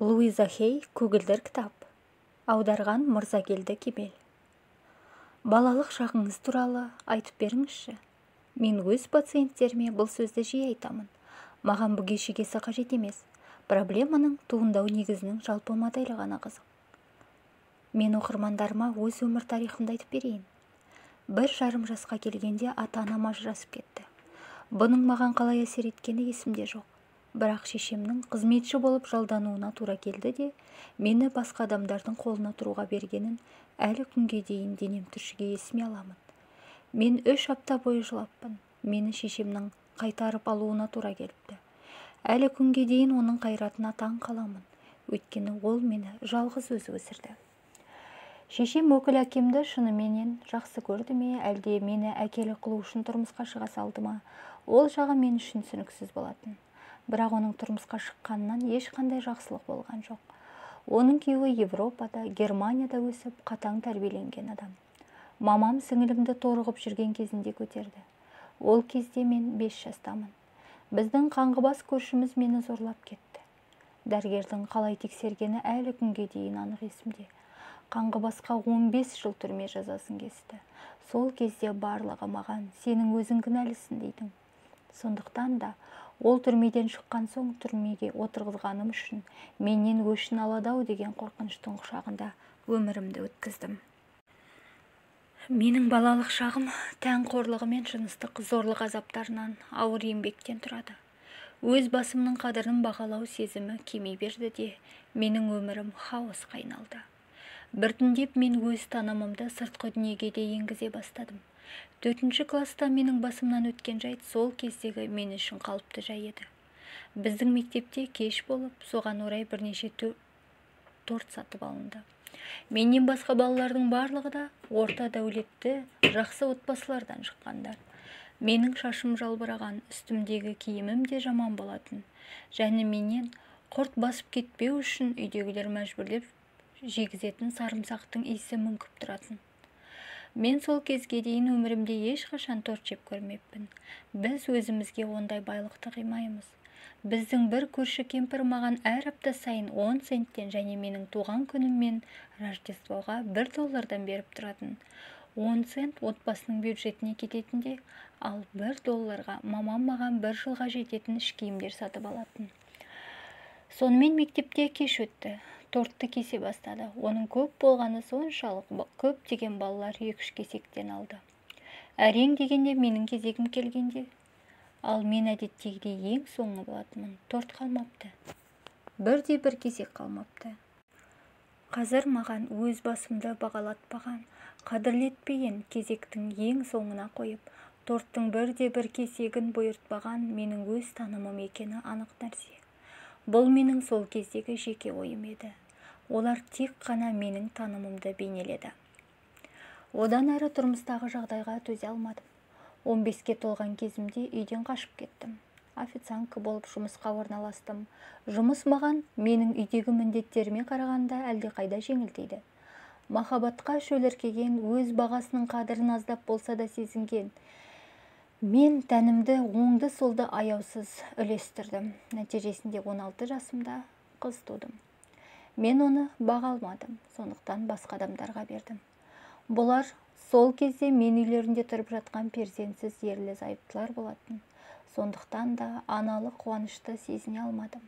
Луиза Хей «Көгілдір кітап». Аударған Мырзакелді Кемел. Балалық шағыңыз туралы айтып беріңізші. Мен өз пациенттеріме бұл сөзді жиі айтамын. Маған бүге-шігесі қажет емес. Проблеманың туындау негізінің жалпы моделі ғана қызық. Мен оқырмандарыма өз өмір тарихымды айтып берейін. 1,5 жасқа келгенде ата-анам ажырасып кетті. Бұның маған қалай әсер еткені есімде жоқ. Бірақ шешемнің қызметші болып жалдануына тура келді де, мені басқа адамдардың қолына тұруға бергенін әлі күнге дейін денем түршіге есіме аламын. Мен 3 апта бойы жылаппын. Мені шешемнің қайтарып алуына тура келіпті. Әлі күнге дейін оның қайратына таң қаламын. Өйткені ол мені жалғыз өзі өсірді. Шешем өкіл әкемді шыныменен жақсы көрді ме, әлде мені әкелі қылу үшін тұрмысқа шыға салды ма, ол жағы мен үшін түсініксіз болатын. Бірақ оның тұрмысқа шыққанынан ешқандай жақсылық болған жоқ. Оның күйеуі Европада, Германияда өсіп, қатаң тәрбиеленген адам. Мамам сіңілімді торығып жүрген кезінде көтерді. Ол кезде мен 5 жастамын. Біздің қаңғыбас көршіміз мені зорлап кетті. Дәрігердің қалай тексергені әлі күнге дейін анық есімде. Қаңғыбасқа 15 жыл түрме жазасын кесті. Сол кезде барлығы маған «Сенің өзің кінәлісің» дейтін. Сондықтан да ол түрмеден шыққан соң түрмеге отырғызғаным үшін менен өшін алады-ау деген қорқыныштың құшағында өмірімді өткіздім. Менің балалық шағым тән қорлығы мен жыныстық зорлық азаптарынан, ауыр еңбектен тұрады. Өз басымның қадірін бағалау сезімі кеми берді де, менің өмірім хаосқа айналды. Біртіндеп мен өз танымымды сыртқы дүниеге де енгізе бастадым. 4 класста менің басымнан өткен жайт сол кездегі мен үшін қалыпты жай еді. Біздің мектепте кеш болып, соған орай бірнеше торт сатып алынды. Менен басқа балалардың барлығы да орта дәулетті, жақсы отбасылардан шыққандар. Менің шашым жалбыраған, үстімдегі киімім де жаман болатын. Және менен құрт басып кетпеу үшін үйдегілер мәжбүрлеп жегізетін сарымсақтың иісі мүңкіп тұратын. Мен сол кезге дейін өмірімде ешқашан торт жеп көрмеппін. Біз өзімізге ондай байлықты қимаймыз. Біздің бір көрші кемпір маған әр апта сайын 10 центтен және менің туған күнім мен Рождествоға 1 доллардан беріп тұратын. 10 цент отбасының бюджетіне кететінде, ал 1 долларға мамам маған бір жылға жететін іш киімдер сатып алатын. Сонымен мектепте кеш өтті. Тортты кесе бастады. Оның көп болғаны соншалық, көптеген балалар 2-3 кесектен алды. Әрең дегенде менің кезегім келгенде, ал мен әдеттегідей ең соңғы болатынмын. Торт қалмапты. Бірде бір кесек қалмапты. Қазір маған өз басымды бағалатпаған, қадірлетпеген кезектің ең соңына қойып, торттың бірде бір кесегін бұйыртпаған менің өз танымым екені анық нәрсе. Бұл менің сол кездегі жеке ойым еді. Олар тек қана менің танымымды бейнеледі. Одан әрі тұрмыстағы жағдайға төзе алмадым. 15-ке толған кезімде үйден қашып кеттім. Официантка болып жұмысқа орналастым. Жұмыс маған менің үйдегі міндеттеріме қарағанда әлдеқайда жеңілдейді. Махаббатқа шөліркеген, өз бағасының қадірін аздап болса да сезінген мен тәнімді оңды-солды аяусыз үлестірдім. Нәтижесінде 16 жасымда қыз тудым. Мен оны баға алмадым, сондықтан басқа адамдарға бердім. Бұлар сол кезде мен үйлерінде тұрып жатқан перзентсіз ерлі зайыптылар болатын. Сондықтан да аналық қуанышты сезіне алмадым.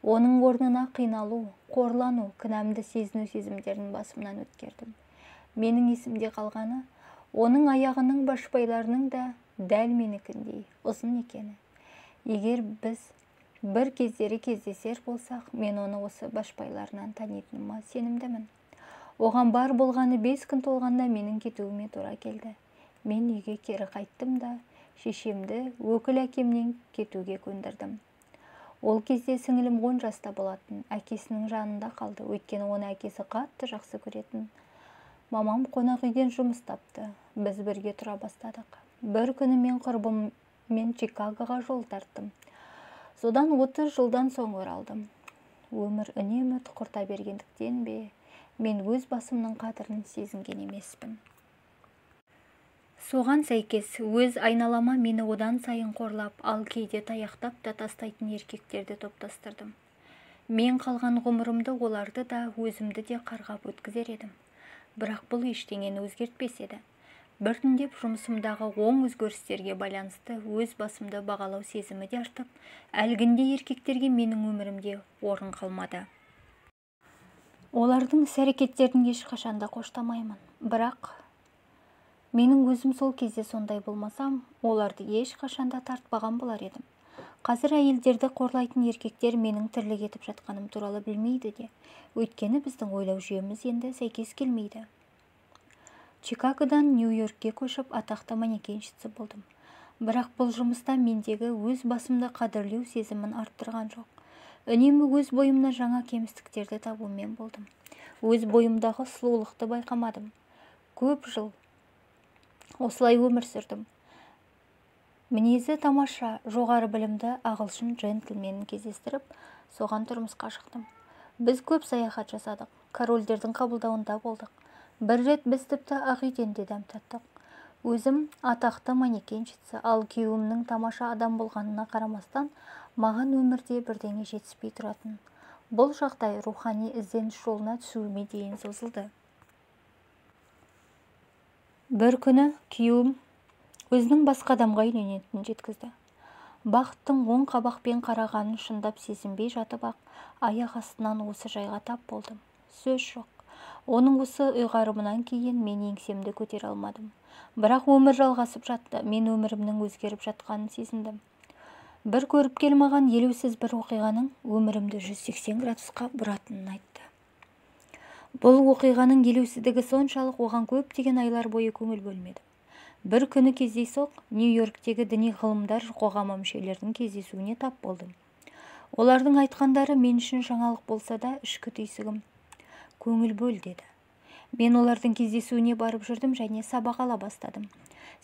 Оның орнына қиналу, қорлану, кінәмді сезіну сезімдерін басымнан өткердім. Менің есімде қалғаны, оның аяғының башпайларының да дәл менікіндей ұзын екені. Егер біз бір кездері кездесер болсақ, мен оны осы башпайларынан танитыныма сенімдімін. Оған бар болғаны 5 күн толғанда менің кетуіме тура келді. Мен үйге кері қайттым да, шешемді өкіл әкемнен кетуге көндірдім. Ол кезде сіңілім 10 жаста болатын, әкесінің жанында қалды, өйткені оны әкесі қатты жақсы көретін. Мамам қонақ үйден жұмыс тапты. Біз бірге тұра бастадық. Бір күні мен құрбыммен Чикагоға жол тарттым. Содан 30 жылдан соң оралдым. Өмір үнемі тұқырта бергендіктен бе, мен өз басымның қадірін сезінген емеспін. Соған сәйкес өз айналама мені одан сайын қорлап, ал кейде таяқтап та тастайтын еркектерді топтастырдым. Мен қалған ғұмырымды оларды да, өзімді де қарғап өткізер едім. Бірақ бұл ештеңені өзгертпес еді. Біртіндеп жұмысымдағы оң өзгерістерге байланысты өз басымды бағалау сезімі де артып, әлгіндей еркектерге менің өмірімде орын қалмады. Олардың іс-әрекеттерін ешқашан да қоштамаймын. Бірақ менің өзім сол кезде сондай болмасам, оларды ешқашан да тартпаған болар едім. Қазір әйелдерді қорлайтын еркектер менің тірлік етіп жатқаным туралы білмейді де, өйткені біздің ойлау жүйеміз енді сәйкес келмейді. Чикагодан Нью-Йоркке көшіп, атақты манекенщица болдым. Бірақ бұл жұмыста мендегі өз басымды қадірлеу сезімін арттырған жоқ. Үнемі өз бойымнан жаңа кемістіктерді табумен болдым. Өз бойымдағы сұлулықты байқамадым. Көп жыл осылай өмір сүрдім. Мінезі тамаша, жоғары білімді ағылшын джентльменін кездестіріп, соған тұрмысқа шықтым. Біз көп саяхат жасадық, корольдердің қабылдауында болдық. Бір рет біз тіпті ақ үйден де дәм таттық. Өзім атақты манекенщица, ал күйеуімнің тамаша адам болғанына қарамастан, маған өмірде бірдеңе жетіспей тұратын. Бұл жағдай рухани ізденіс жолына түсуіме дейін созылды. Бір күні күйеуім өзінің басқа адамға үйленетінін жеткізді. Бақыттың оң қабақпен қарағанын шындап сезінбей жатып-ақ, аяқ астынан осы жайға тап болдым. Сөз жоқ. Оның осы ұйғарымынан кейін мен еңсемді көтере алмадым. Бірақ өмір жалғасып жатты, мен өмірімнің өзгеріп жатқанын сезіндім. Бір көріп келмаған елеусіз бір оқиғаның өмірімді 180 градусқа бұратынын айтты. Бұл оқиғаның елеусіздігі соншалық, оған көптеген айлар бойы көңіл бөлмедім. Бір күні кездейсоқ Нью-Йорктегі діни ғылымдар қоғамы мүшелерінің кездесуіне тап болдым. Олардың айтқандары мен үшін жаңалық болса да, ішкі түйсігім көңіл бөл деді. Мен олардың кездесуіне барып жүрдім және сабақ ала бастадым.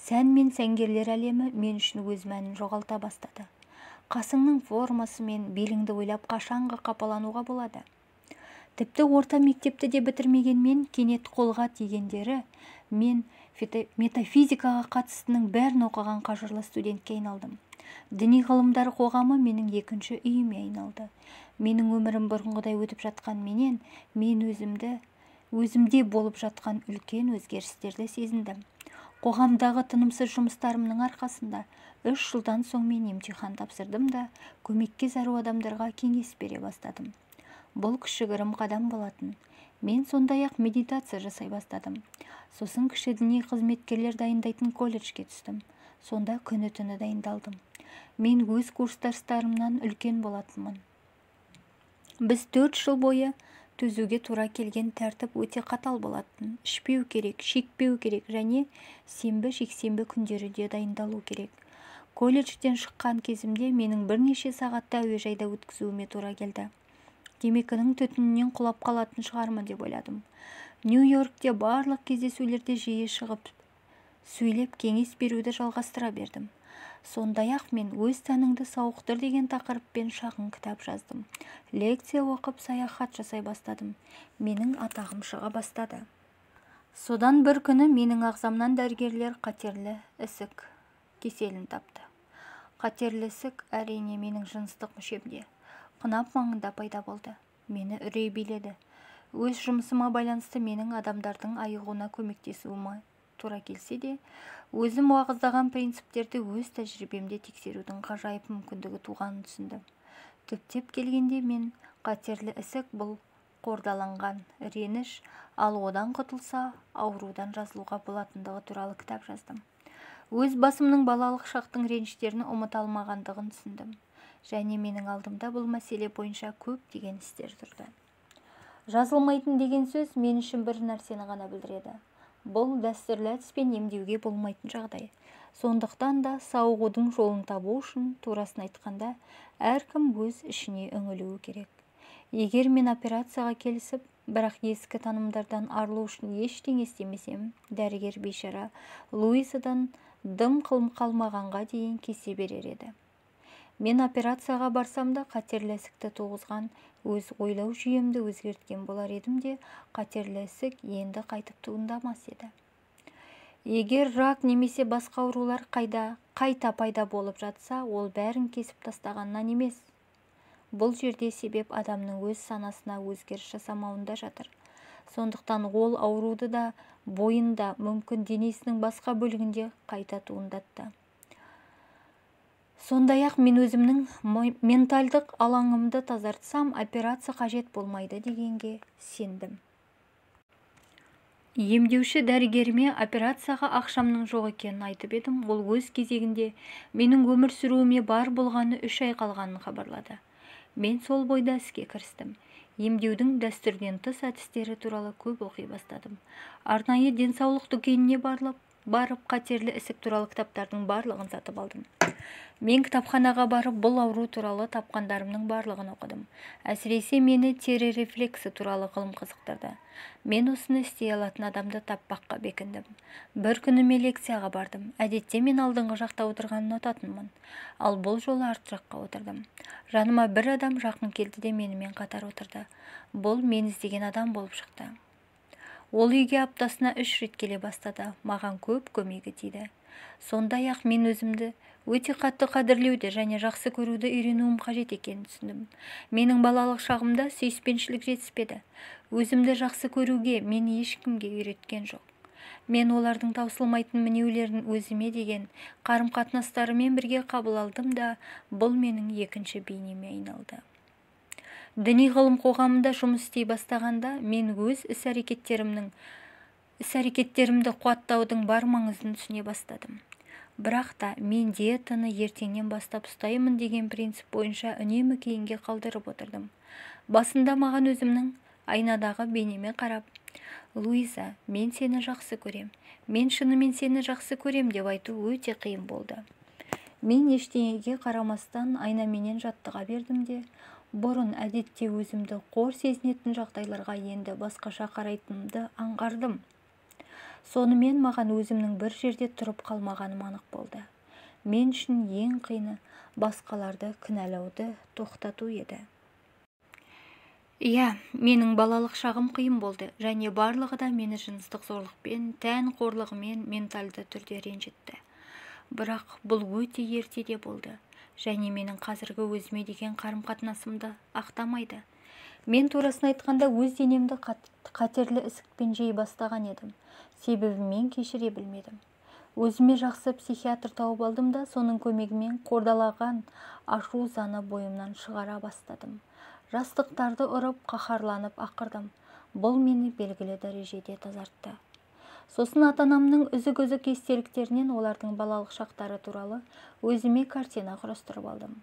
Сән мен сәнгерлер әлемі мен үшін өз мәнін жоғалта бастады. Қасыңның формасы мен беліңді ойлап қашанғы қапалануға болады. Тіпті орта мектепті де бітірмеген мен кенет қолға тигендері мен метафизикаға қатыстының бәрін оқыған қажырлы студентке айналдым. Діни ғылымдар қоғамы менің екінші үйіме айналды. Менің өмірім бұрынғыдай өтіп жатқан менен, мен өзімде болып жатқан үлкен өзгерістерді сезіндім. Қоғамдағы тынымсыз жұмыстарымның арқасында 3 жылдан соң мен емтихан тапсырдым да, көмекке зәру адамдарға кеңес бере бастадым. Бұл кішігірім қадам болатын. Мен сондай-ақ медитация жасай бастадым. Сосын кіші діни қызметкерлер дайындайтын колледжге түстім. Сонда күні-түні дайындалдым. Мен өз курстастарымнан үлкен болатынмын. Біз 4 жыл бойы төзуге тура келген тәртіп өте қатал болатын. Ішпеу керек, шекпеу керек және сенбі-жексенбі күндері де дайындалу керек. Колледжден шыққан кезімде менің бірнеше сағатты әуежайда өткізуіме тура келді. Темекінің түтінінен құлап қалатын шығармын деп ойладым. Нью-Йоркте барлық кездесулерде жиі шығып сөйлеп кеңес беруді жалғастыра бердім. Сондай-ақ мен өз тәніңді сауықтыр деген тақырыппен шағын кітап жаздым. Лекция оқып саяхат жасай бастадым. Менің атағым шыға бастады. Содан бір күні менің ағзамнан дәрігерлер қатерлі ісік кеселін тапты. Қатерлі ісік әрине менің жыныстық мүшемде, қынап маңында пайда болды. Мені үрей биледі. Өз жұмысыма байланысты менің адамдардың айығуына көмектесуіме тура келсе де, өзім уағыздаған принциптерді өз тәжірибемде тексерудің ғажайып мүмкіндігі туғанын түсіндім. Түптеп келгенде мен қатерлі ісік бұл қордаланған реніш, ал одан құтылса аурудан жазылуға болатындығы туралы кітап жаздым. Өз басымның балалық шақтың реніштерін ұмыта алмағандығын түсіндім. Және менің алдымда бұл мәселе бойынша көптеген істер тұрды. Жазылмайтын деген сөз мен үшін бір нәрсені ғана білдіреді. Бұл дәстүрлі әдіспен емдеуге болмайтын жағдай. Сондықтан да сауығудың жолын табу үшін, турасын айтқанда, әркім өз ішіне үңілуі керек. Егер мен операцияға келісіп, бірақ ескі танымдардан арылу үшін ештеңе істемесем, дәрігер бейшара Луизадан дым қалмағанға дейін кесе берер еді. Мен операцияға барсам да қатерлі ісікті туғызған өз ойлау жүйемді өзгерткен болар едім де, қатерлі ісік енді қайтып туындамас еді. Егер рак немесе басқа аурулар қайта пайда болып жатса, ол бәрін кесіп тастағаннан емес, Бұл жерде себеп адамның өз санасына өзгеріс жасамауында жатыр. Сондықтан ол ауруды да бойында, мүмкін денесінің басқа бөлігінде қайта туындатты. Сондай-ақ мен өзімнің ментальдық алаңымды тазартсам, операция қажет болмайды дегенге сендім. Емдеуші дәрігеріме операцияға ақшамның жоқ екенін айтып едім, ол өз кезегінде менің өмір сүруіме бар болғаны 3 ай қалғанын хабарлады. Мен сол бойда іске кірістім. Емдеудің дәстүрден тыс әдістері туралы көп оқи бастадым. Арнайы денсаулық дүкеніне барып қатерлі ісік туралы кітаптардың барлығын сатып алдым. Мен кітапханаға барып бұл ауру туралы тапқандарымның барлығын оқыдым. Әсіресе мені тері рефлексі туралы ғылым қызықтырды. Мен осыны істей алатын адамды таппаққа бекіндім. Бір күні мен лекцияға бардым. Әдетте мен алдыңғы жақта отырғанын ұнататынмын. Ал бұл жолы арт жаққа отырдым. Жаныма бір адам жақын келді де менімен қатар отырды. Бұл мен іздеген адам болып шықты. Ол үйге аптасына 3 рет келе бастады. Маған көп көмегі тиді. Сондай-ақ мен өзімді өте қатты қадірлеуді және жақсы көруді үйренуім қажет екенін түсіндім. Менің балалық шағымда сүйіспеншілік жетіспеді. Өзімді жақсы көруге мені ешкімге үйреткен жоқ. Мен олардың таусылмайтын мінеулерін өзіме деген қарым-қатынастарымен бірге қабыл алдым да, бұл менің екінші бейнеме айналды. Діни ғылым қоғамында жұмыс істей бастағанда, мен өз іс-әрекеттерімді қуаттаудың бар маңызын түсіне бастадым. Бірақ та мен диетаны ертеңнен бастап ұстаймын деген принцип бойынша үнемі кейінге қалдырып отырдым. Басында маған өзімнің айнадағы бейнеме қарап, «Луиза, мен сені жақсы көрем, мен шынымен сені жақсы көрем» деп айту өте қиын болды. Мен ештеңеге қарамастан айнаменен жаттыға бердім де, бұрын әдетте өзімді қор сезінетін жағдайларға енді басқаша қарайтынымды аңғардым. Сонымен маған өзімнің бір жерде тұрып қалмағаным анық болды. Мен үшін ең қиыны басқаларды кінәлауды тоқтату еді. Иә, менің балалық шағым қиын болды, және барлығы да мені жыныстық зорлықпен, тән қорлығымен ментальды түрде ренжітті. Бірақ бұл өте ертеде болды, және менің қазіргі өзіме деген қарым-қатынасымды ақтамайды. Мен турасын айтқанда өз денемді қатерлі ісікпен жей бастаған едім. Себебі мен кешіре білмедім. Өзіме жақсы психиатр тауып алдым да, соның көмегімен қордалаған ашу заны бойымнан шығара бастадым. Жастықтарды ұрып, қаһарланып ақырдым. Бұл мені белгілі дәрежеде тазартты. Сосын ата-анамның үзік-үзік естеліктерінен олардың балалық шақтары туралы өзіме картина құрастырып алдым.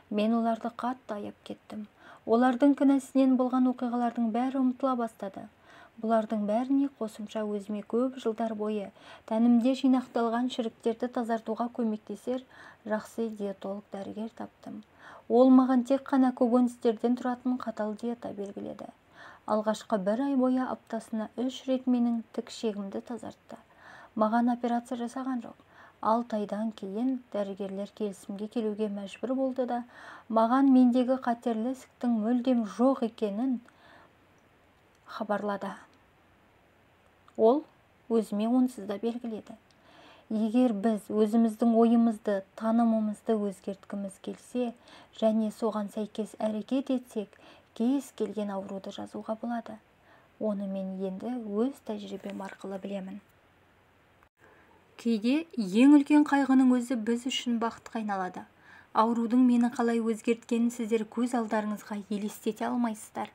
Мен оларды қатты аяп кеттім. Олардың кінәсінен болған оқиғалардың бәрі ұмытыла бастады. Бұлардың бәріне қосымша өзіме көп жылдар бойы тәнімде жинақталған шіріктерді тазартуға көмектесер жақсы диетолог дәрігер таптым. Ол маған тек қана көкөністерден тұратын қатал диета белгіледі. Алғашқы бір ай бойы аптасына 3 рет менің тік шегімді тазартты. Маған операция жасаған жоқ. 6 айдан кейін дәрігерлер келісімге келуге мәжбүр болды да, маған мендегі қатерлі ісіктің мүлдем жоқ екенін хабарлады. Ол өзіме онсыз да белгіледі. Егер біз өзіміздің ойымызды, танымымызды өзгерткіміз келсе, және соған сәйкес әрекет етсек, кез келген ауруды жазуға болады. Оны мен енді өз тәжірибем арқылы білемін. Кейде ең үлкен қайғының өзі біз үшін бақытқа айналады. Аурудың мені қалай өзгерткенін сіздер көз алдарыңызға елестете алмайсыздар.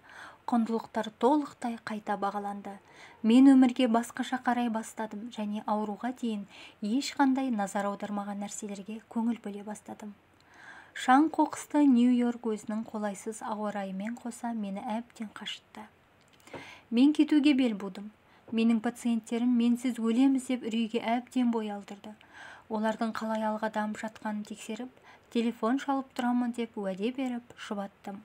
Құндылықтар толықтай қайта бағаланды. Мен өмірге басқаша қарай бастадым және ауруға дейін ешқандай назар аудармаған нәрселерге көңіл бөле бастадым. Шаң қоқысты Нью-Йорк өзінің қолайсыз ауа райымен қоса мені әбден қашытты. Мен кетуге бел будым. Менің пациенттерім менсіз өлеміз деп үрейге әбден бой алдырды. Олардың қалай алға дамып жатқанын тексеріп, телефон шалып тұрамын деп уәде беріп, жұбаттым.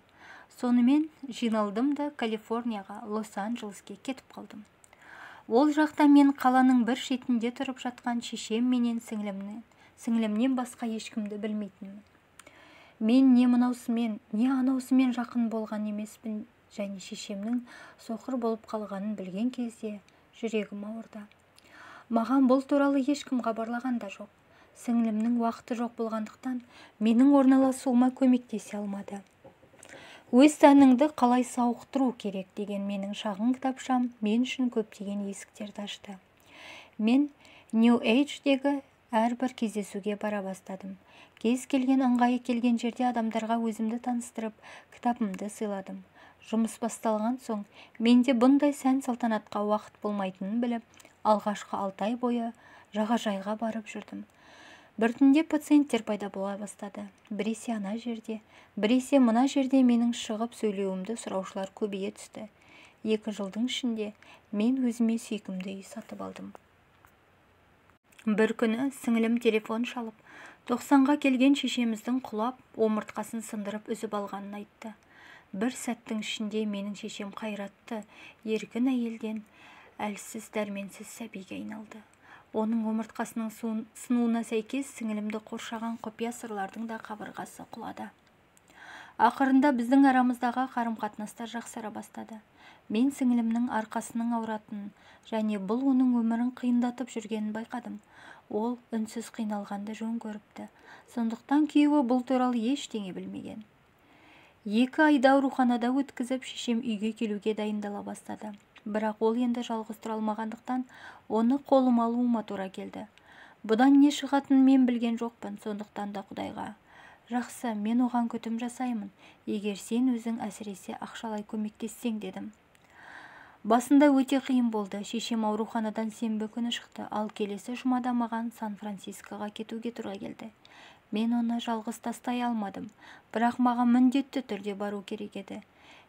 Сонымен жиналдым да Калифорнияға, Лос-Анджелеске кетіп қалдым. Ол жақта мен қаланың бір шетінде тұрып жатқан шешем менен сіңлімнен басқа ешкімді білмейтінмін. Мен не мынаусымен, не анаусымен жақын болған емеспін және шешемнің соқыр болып қалғанын білген кезде жүрегім ауырды. Маған бұл туралы ешкім хабарлаған да жоқ. Сіңлімнің уақыты жоқ болғандықтан менің орналасуыма көмектесе алмады. Өз тәніңді қалай сауықтыру керек деген менің шағын кітапшам мен үшін көптеген есіктерді ашты. Мен New Age-дегі әрбір кездесуге бара бастадым. Кез келген ыңғайы келген жерде адамдарға өзімді таныстырып, кітабымды сыйладым. Жұмыс басталған соң, менде бұндай сән-салтанатқа уақыт болмайтынын біліп, алғашқы 6 ай бойы жағажайға барып жүрдім. Біртіндеп пациенттер пайда бола бастады. Біресе ана жерде, біресе мына жерде менің шығып сөйлеуімді сұраушылар көбейе түсті. 2 жылдың ішінде мен өзіме сүйкімді үй сатып алдым. Бір күні сіңілім телефон шалып, 90-ға келген шешеміздің құлап, омыртқасын сындырып үзіп алғанын айтты. Бір сәттің ішінде менің шешем қайратты, еркін әйелден әлсіз, дәрменсіз сәбиге айналды. Оның омыртқасының сынуына сәйкес сіңілімді қоршаған құпия сырлардың да қабырғасы құлады. Ақырында біздің арамыздағы қарым-қатынастар жақсара бастады. Мен сіңілімнің арқасының ауыратынын және бұл оның өмірін қиындатып жүргенін байқадым. Ол үнсіз қиналғанды жөн көріпті. Сондықтан күйеуі бұл туралы ештеңе білмеген. 2 айды ауруханада өткізіп, шешем үйге келуге дайындала бастады. Бірақ ол енді жалғыз тұра алмағандықтан, оны қолыма алуыма тура келді. Бұдан не шығатынын мен білген жоқпын, сондықтан да Құдайға: жақсы, мен оған күтім жасаймын, егер сен өзің әсіресе ақшалай көмектессең, дедім. Басында өте қиын болды. Шешем ауруханадан сенбі күні шықты, ал келесі жұмада маған Сан-Францискоға кетуге тура келді. Мен оны жалғыз тастай алмадым, бірақ маған міндетті түрде бару керек еді.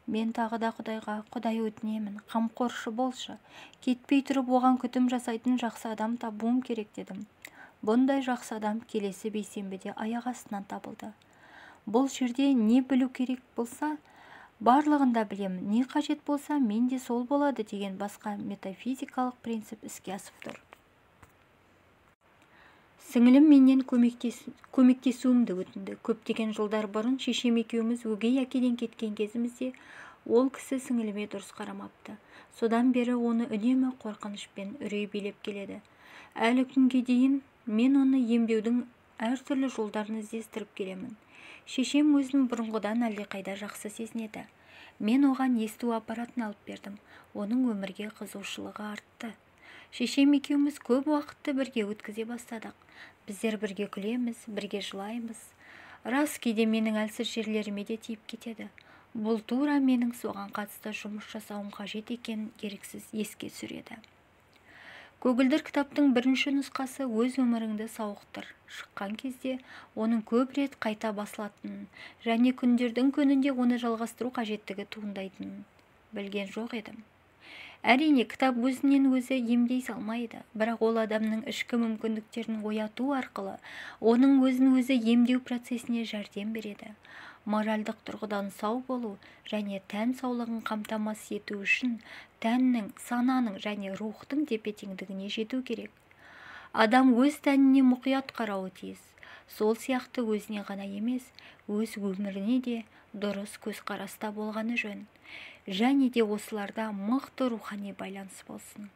Мен тағы да Құдайға: Құдай, өтінемін, қамқоршы болшы, кетпей тұрып оған күтім жасайтын жақсы адам табуым керек, дедім. Бұндай жақсы адам келесі бейсенбіде аяқ астынан табылды. Бұл жерде не білу керек болса, барлығын да білемін, не қажет болса, менде сол болады деген басқа метафизикалық принцип іске асып тұр. Сіңілім менен көмектесуімді өтінді. Көптеген жылдар бұрын шешем екеуміз өгей әкеден кеткен кезімізде ол кісі сіңіліме дұрыс қарамапты. Содан бері оны үнемі қорқыныш пен үрей билеп келеді. Әлі күнге дейін мен оны емдеудің әртүрлі жолдарын іздестіріп келемін. Шешем өзін бұрынғыдан әлдеқайда жақсы сезінеді. Мен оған есту аппаратын алып бердім. Оның өмірге қызығушылығы артты. Шешем екеуміз көп уақытты бірге өткізе бастадық. Біздер бірге күлеміз, бірге жылаймыз. Рас, кейде менің әлсіз жерлеріме де тиіп кетеді. Бұл тура менің соған қатысты жұмыс жасауым қажет екенін еріксіз еске түсіреді. Көгілдір кітаптың бірінші нұсқасы «Өз өміріңді сауықтыр» шыққан кезде оның көп рет қайта басылатынын және күндердің күнінде оны жалғастыру қажеттігі туындайтынын білген жоқ едім. Әрине, кітап өзінен өзі емдей салмайды, бірақ ол адамның ішкі мүмкіндіктерін ояту арқылы оның өзін өзі емдеу процесіне жәрдем береді. Моральдық тұрғыдан сау болу және тән саулығын қамтамасыз ету үшін тәннің, сананың және рухтың тепе-теңдігіне жету керек. Адам өз тәніне мұқият қарауы тиіс. Сол сияқты өзіне ғана емес, өз өміріне де дұрыс көзқараста болғаны жөн. Және де осыларда мықты рухани байланыс болсын.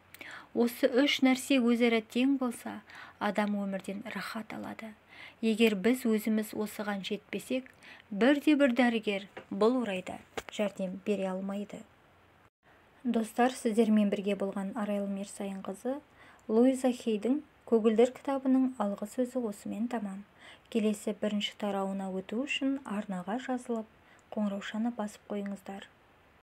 Осы үш нәрсе өзара тең болса, адам өмірден рахат алады. Егер біз өзіміз осыған жетпесек, бірде-бір дәрігер бұл орайда жәрдем бере алмайды. Достар, сіздермен бірге болған Арайлы Мирсайынқызы, Луиза Хейдің Көгілдір кітабының алғы сөзі осымен тамам. Келесі бірінші тарауына өту үшін арнаға жазылып, қоңыраушаны басып қойыңыздар.